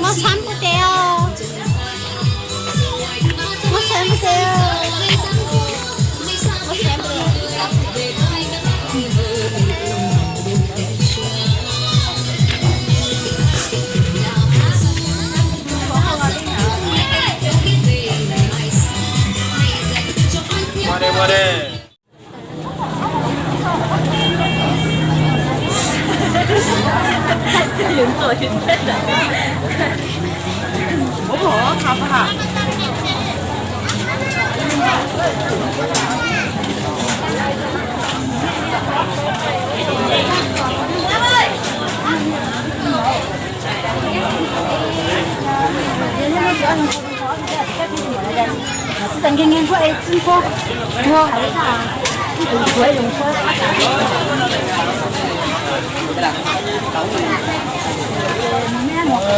Muab xab npua tes os. Muab xab npua tes os. Muab xab npua tes.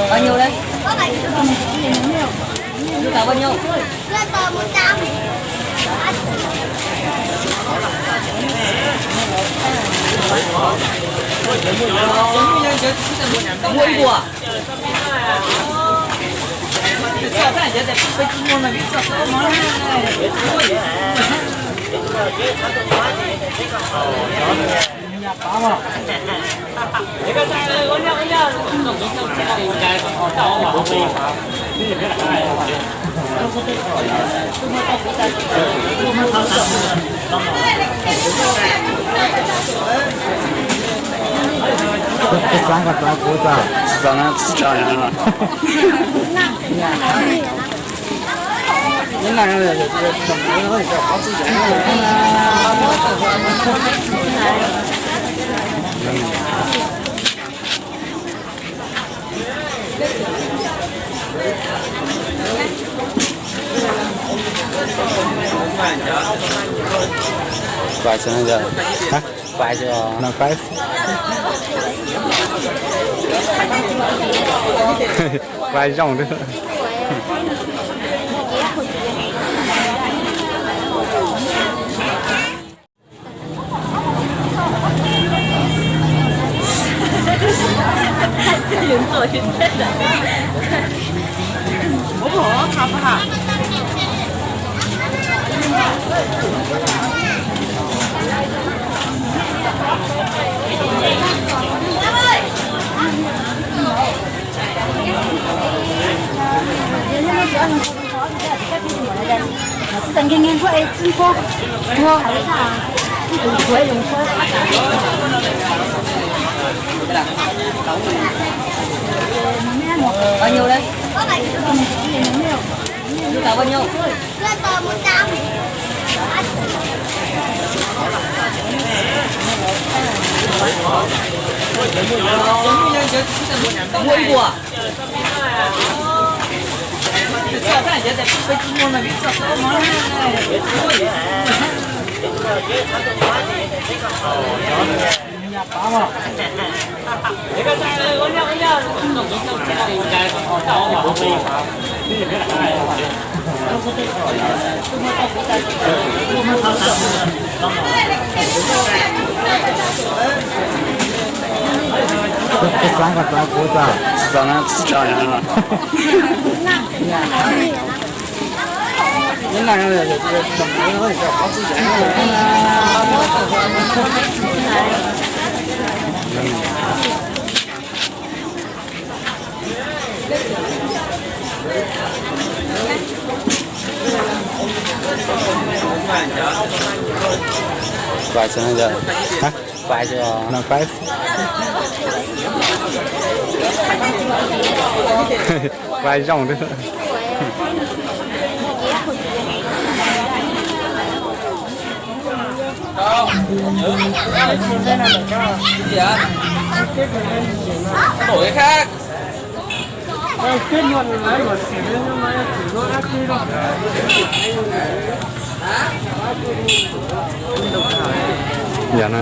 Bao nhiêu đây? Bao nhiêu? Mua ib hua. Pais xwb no yog. Hab? Pais xwb os. No pais. Pais zoo xwb. Bao nhiêu đây? Bao nhiêu? Mua ib hua. Pais xwb no yog. Hab? Pais xwb os. No pais. Vai zoo twb. Đổi cái khác. Giờ nó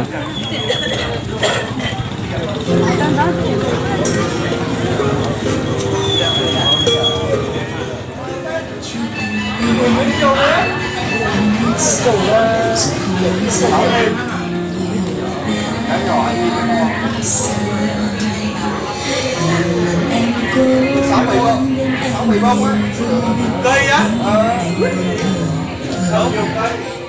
Sáu mười bông, sáu mười bông á. Ờ. Sáu mười bông.